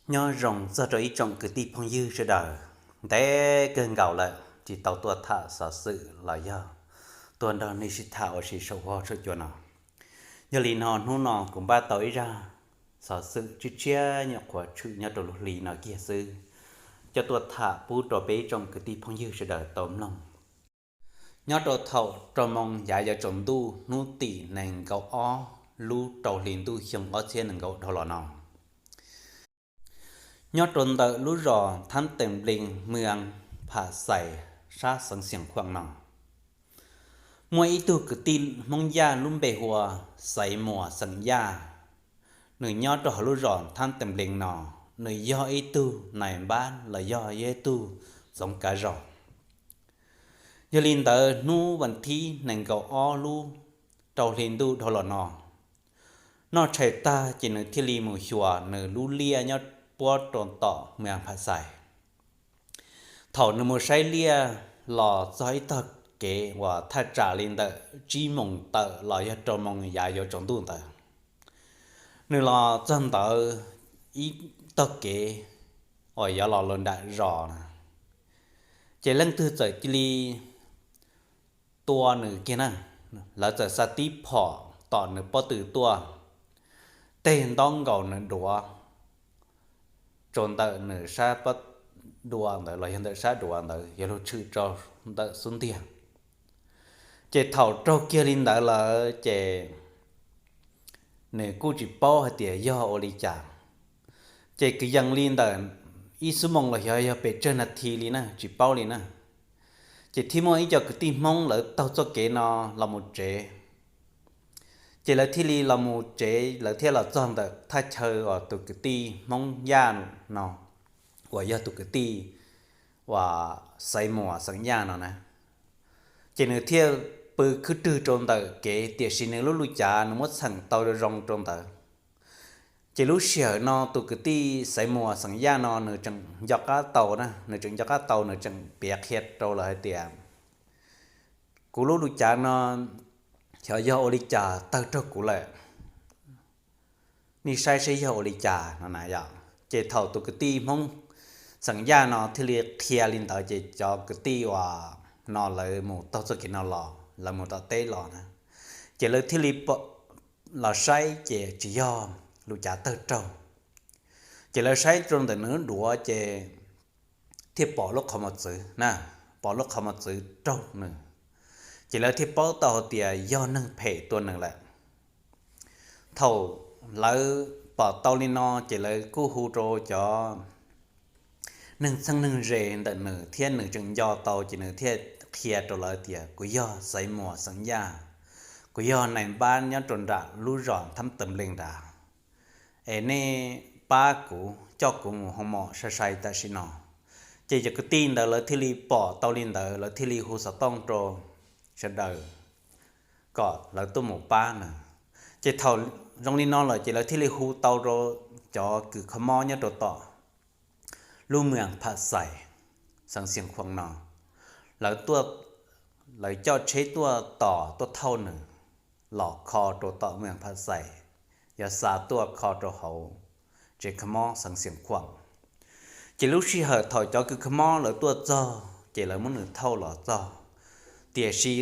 Nyob zoo txog rau ib tsoom kwv tij phooj ywg sawv daws, ntev kawg nkaus lawm tsis tau tuaj tham xov xwm los yog tuaj nrog nej sib tham ua si saum huab saum cua no. Yog li no hnub no kuv npaj tau ib zaj xov xwm tshiab tshiab nyuam qhuav tshwm nyob rau lub hli no kiag xwb, coj tuaj tham pub rau peb ib tsoom kwv tij phooj ywg sawv daws tau mloog. Nyob rau thaum rau moos yav yuav tsaus ntuj hnub tim nees nkaum ob lub rau hli ntuj xyoo ob txhiab nees nkaum dhau los no, nyob rau ntawm lub zos Thab Tees Nplees, mwm Pham Xais, sab xeev Xiav Khuam no, muaj ib tug kwv tij Hmoob Yaj lub npe hu ua Xaiv Muas xeem Yaj. Nws nyob rau hauv lub zos Thab Tees Nplees no, nws yog ib tug nais npab los yog ib tug txoov kav zos. Yog li ntawd hnub vas thib nees nkaum ob lub rau hli ntuj dhau los no, noj tshais tag ces nws thiaj li mus xyuas nws lub liaj nyob puab rau tom mwm Pham Xais. Thaum nws mus saib liaj los txog ib tog kev uas thaj tsam li ntawm tsib moos tawm los yog rau moos yav yuav tsaus ntuj ntawd, nws los txog ntawd ib tog kev uas yuav los lawm nram zos na, ces leej twg txawm cia li tua nws kiag na. Lawv txawm xa tib phom tom nws pob tw tuaj, tej ntaub nkaus nws duav rau ntawm nws sab pob dua ntawd los yog ntawm sab duav ntawd yuav luag tshwm rau ntawm xub ntiag. Ces thaum raug kiag li ntawd lawm ces nws kuj tsis paub hais tias yog ua li cas. Ces kwv yees li ntawm ib xuab moos los xyov yog pes tsawg nas this li na tsis paub li na. Ces thiaj muaj ib co kwv tij Hmoob lawv taug txoj kev no los mus tsev. Ces lawv thiaj li los mus tsev, lawv thiaj los txog ntawm thaj chaw uas tus kwv tij Hmoob Yaj no, uas yog tus kwv tij uas Xaiv Muas xeem Yaj no na, ces nws thiaj pw khwb rwg rau ntawm kev, tiam sis nws lub lub cav nws muab txheem tau zoo rau ntawd. Ces lub sij hawm no tus kwv tij Xaiv Muas xeem Yaj no nws tseem nco qab tau na, nws tseem nco qab tau, nws tseem piav qhia rau lawv hais tias, kuv lub lub cav no xyov yog ua li cas tawg raug kuv lawm, nej saib saib yog ua li cas no na yom. Ces thaum tus kwv tij Hmoob xeem Yaj no thiaj li qhia li ntawd ces cov kwv tij uas no lawv mus taug txoj kev no los, lawv mus tom teb los na, ces lawv thiaj li los saib ces tsis yog lub cav tawg raug. Ces lawv saib rau ntawm nws lub duav ces thiaj pom lub qhov mos txwv na, pom lub qhov mos txwv raug nws, ces lawv thiaj paub tau hais tias yog neeg phem tua nws lawm. Thaum lawv pom tau li no ces lawv kuj hu rau cov neeg txheeb neeg ze ntawm nws thiab nws tseem nco tau ces nws thiaj qhia rau lawv tias, kuv yog Xaiv Muas xeem Yaj, kuv yog nais npab nyob rau nram lub zos Thab Tees Nplees nrad, es nej pab kuv coj kuv mus hoo mom sai sai tam sim no. Ces cov kwv tij ntawd lawv thiaj li pom tau li ntawd lawv thiaj li hu xov tooj rau sawv daws kom lawv tuaj mus pab na. Ces thaum zoo li no lawm ces lawv thiaj li hu tau rau cov kws kho mob nyob rau tom lub mwm Pham Xais, xeev Xiav Khuam no, lawv coj tsheb tuaj tos tuaj thauj nws los kho rau tom mwm Pham Xais, yog xa tuaj kho rau hauv tsev kho mob xeev Xiav Khuam. Ces lub sij hawm thaum cov kws kho mob lawv tuaj txog ces lawv muab nws thauj los txog, tiam sis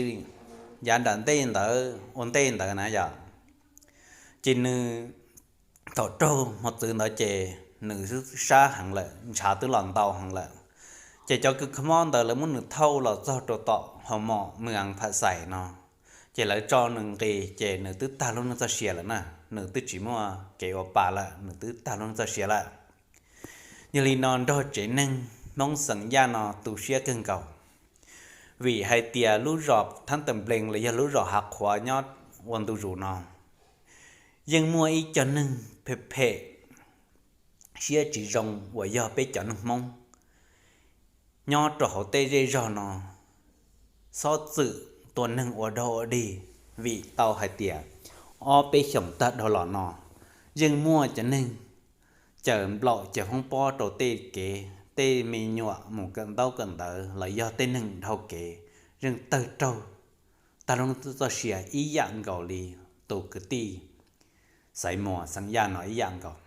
yav nram ntej ntawd ua ntej ntawd na yom, ces nws thaum raug mos txwv ntawd ces nws sab heev lawm, ntshav twb los ntau heev lawm. Ces cov kws kho mob ntawd lawv muab nws thauj los txog rau tom hoo mom mwm Pham Xais no, ces lawv tso nws nqis ces nws twb tag lub neej txoj sia lawm na, nws twb tsis muaj kev ua pa lawm, nws twb tag lub neej txoj sia lawm. Yog li no nrog tsev neeg Hmoob xeem Yaj no tu siab kawg nkaus, vim hais tias lub zos Thab Tees Nplees los yog lub zos Hav Qhuav nyob ua ntu zus no yeej muaj ib co neeg phem phem, siab tsis zoo uas yog peb cov neeg Hmoob nyob rau hauv tej zej zog no xob txwm tua neeg ua dog ua dig, vim tau hais tias ob peb xyoos tag dhau los no yeej muaj cov neeg caws nplaum caws foob pob rau tej kev, tej me nyuam mus kawm ntaub kawm ntawv los yog tej neeg dhau kev yeej tawg raug tag lub neej txoj sia ib yam nkaus li tus kwv tij Xaiv Muas xeem Yaj no ib yam nkaus.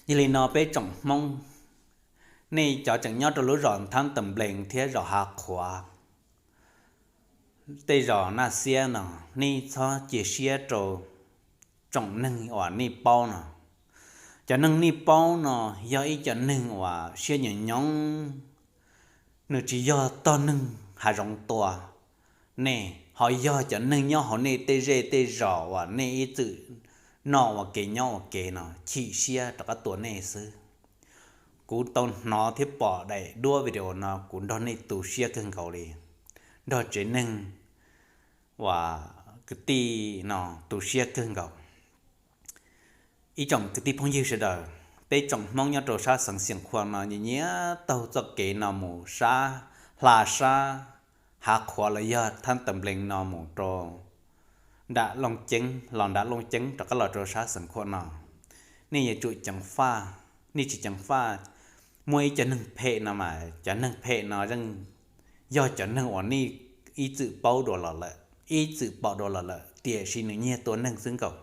Yog li no peb tsoom Hmoob, nej cov tseem nyob rau lub zos Thab Tawm Nplees thiab zos Hav Qhuav, tej zos Naj Xiab no, nej txhob cia siab rau tsoom neeg uas nej paub no. Cov neeg nej paub no yog ib cov neeg uas siab nyoos nyoos, nws tsis yog tog neeg hav zoov tua nej, ho yog cov neeg nyob hauv nej tej zej tej zos uas nej ib txwm noj ua ke nyob ua ke no chim siab rov qab tua nej xwb. Kuv tau hnov thiab pom daim duab video no kuv nrog nej tu siab kawg nkaus li, nrog tsev neeg uas kwv tij no tu siab kawg nkaus. Ib tsoom kwv tij phooj ywg sawv daws, peb tsoom Hmoob nyob rau sab xeev Xiam Khuam no nyiam nyiam taug txoj kev no mus sab, hla sab Hav Qhuav los yog Thab Tawm Nplees no mus rau nram Looj Ceeb, los nram Looj Ceeb rov qab los rau sab xeev Khuam no. Nej yuav tsum ceev faj, nej tsis ceev faj, muaj ib cov neeg phem no mas cov neeg phem no yeej yog cov neeg uas nej ib txwm paub dua los lawm, ib txwm pom dua los lawm, tiam sis nws nyiag tua neeg xwb nkaus.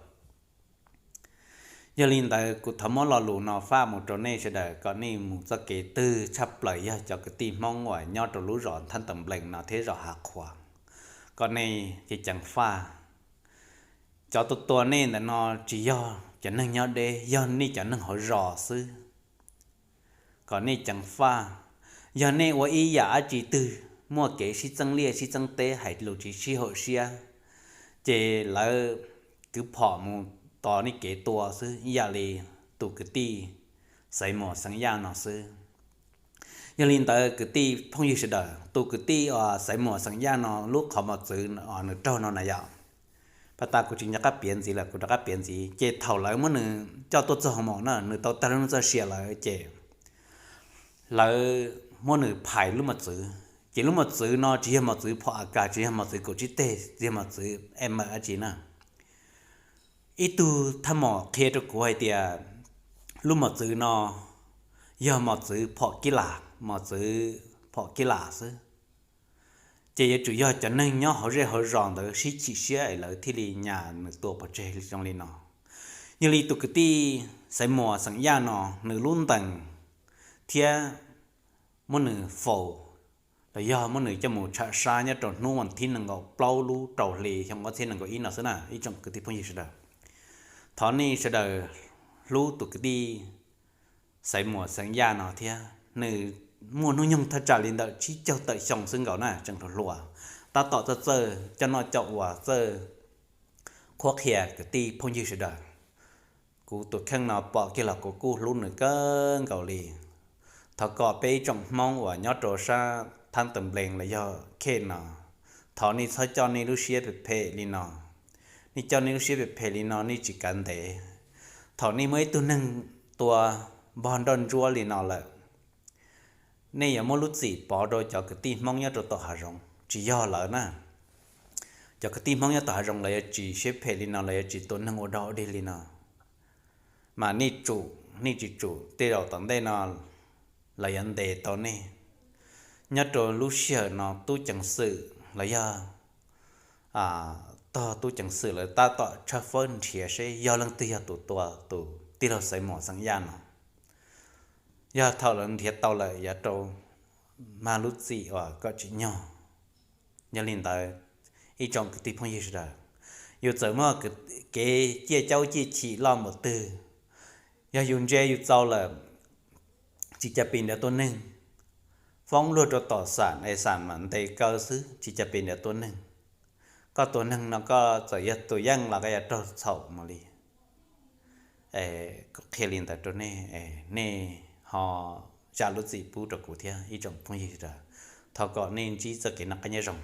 Yog li ntawd kuv thov muab lo lus no faj mus rau nej sawv daws kom nej mus txoj kev twg tshaj plaws yog cov kwv tij Hmoob uas nyob rau lub zos Thab Tawm Nplees no thiab zos Hav Qhuav, kom nej ceev ceev faj. Cov tua tua nej ntawm no tsis yog cov neeg nyob deb, yog nej cov neeg hauv zos xwb. Kom nej ceev faj, yog nej ua ib yam dab tsi twg muaj kev sib txeeb liaj sib txeeb teb hais lus tsis sib haum siab, ces lawv kwv phom mus tos nej kev tua xwb, ib yam li tus kwv tij Xaiv Muas Xeev Yaj no xwb. Yog li ntawd kwv tij phooj ywg sawv daws, tus kwv tij Xaiv Muas Xeev Yaj no lub qhov mos txwv nws raug no na yom, pas tas kuv tsis nco qab piav ntxiv lawm, kuv rov qab piav ntxiv. Ces thaum lawv muab nws coj tuaj txog hoo mos na, nws tau tag lub neej txoj sia lawm ces lawv muab nws phais lub mos txwv. Ces lub mos txwv no tsis yog mos txwv phom a kas, tsis yog mos txwv kaum tsib teg, tsis yog mos txwv e mawm dab tsi na. Ib tug thaj mos qhia rau kuv hais tias lub mos txwv no yog mos txwv phom kib lam, mos txwv phom kib lam xwb. Ces yuav tsum yog cov neeg nyob hauv zej hauv zos ntawd sib chim siab es lawv thiaj li nyas nws tua pov tseg zoo li no. Yog li tus kwv tij Xaiv Muas Xeev Yaj no, nws lub ntees thiab muab nws faus los yog muab nws coj mus tsham sab nyob rau hnub vas thib nees nkaum plaub lub rau hli xyoo ob txhiab nees nkaum ib no xwb na ib tsoom kwv tij phooj ywg sawv daws. Thov nej sawv daws hlub tus kwv tij Xaiv Muas Xeev Yaj no thiab. Nws muaj hnub nyoog thaj tsam li ntawm tsib caug tawm xyoo xwb nkaus na, tseem hluas hluas, tab tom txawj txawj coj noj coj ua, txawj qhuab qhia kwv tij phooj ywg sawv daws. Kuv tus kheej no pom kiag los kuv kuj hlub nws kawg nkaus li. Thov kom peb ib tsoom Hmoob uas nyob rau sab Thab Tawm Nplees los yog Khej no, thov nej txhob coj nej lub siab phem phem li no. Nej coj nej lub siab phem phem li no nej tsis kav ntev. Thaum nej muaj ib tug neeg tua npog nroj ntsuab li no lawm, nej yuav muab lub txim pov rau cov kwv tij Hmoob nyob rau tom hav zoov, tsis yog lawv na. Cov kwv tij Hmoob nyob tom hav zoov lawv yuav tsis siab phem li no, lawv yuav tsis tua neeg ua dog ua dig li no. Mas nej tsum, nej tsis tsum, tej zaum tom ntej no lawv yuav ntes tau nej. Nyob rau lub sij hawm no tub ceev xwm los yog tog tub ceev xwm lawv tab tom tshawb fawb nrhiav seb yog leej twg yog tus tua tus tij laug Xaiv Muas Xeev Yaj no. Yog thaum lawv nrhiav tau lawm yuav rau mag lub txim uas kom tsim nyog. Yog li ntawd, ib tsoom kwv tij phooj ywg sawv daws, yus txawm muaj kev ciaj caub ciaj chim loj npaum twg, yog yus ntse yus txaus lawm, tsis cas pes nrhiav tua neeg. Foob luag rau tom xam es xam mam ntes kaw xwb, tsis cas pes nrhiav tua neeg. Koj tua neeg no koj txawm yog tus yeej los koj yuav raug txhaum mus li. Kuv qhia li ntawd rau nej, nej ho zam lub txim pub rau kuv thiab ib tsoom phooj ywg sawv daws. Thov kom nej ntsib txoj kev noj qab nyob zoo.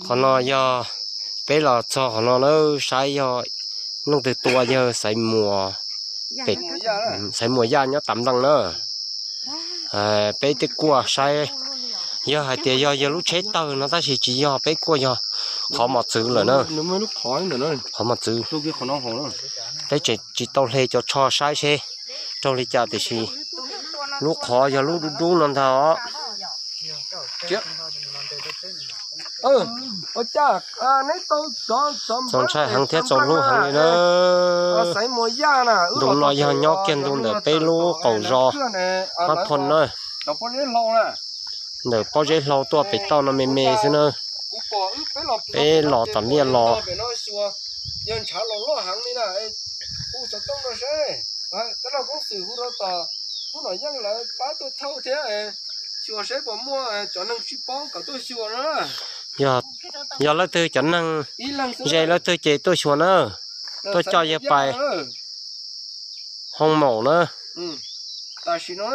Qhov no yog peb los txog qhov no na, saib yog leej twg tua yog Xaiv Muas, Xaiv Muas Yaj nyob Tam Nplees na. Peb twb kuaj saib, yog hais tias yog yog lub tsheb tawg no tab sis tsis yog, peb kuaj yog qhov mos txwv lawm na. Qhov mos txwv. Peb tseem tsis tau hle cov tsho saib seb raug li cas tiam sis lub qhov yog lub dub dub no ntag os. Txaus ntshai heev thiab txaus hlub heev li na. Ntu no yog nyob kiag ntu ntawm peb lub qaum zos Mab Phoo na, ntawm pob zeb hlau tuaj pem toj no me me xwb na. Peb los tom liaj los. Yog, yog leej twg cov neeg ze leej twg ces tuaj xyuas na, tuaj coj yawg pais hoo maum na. Tam sim no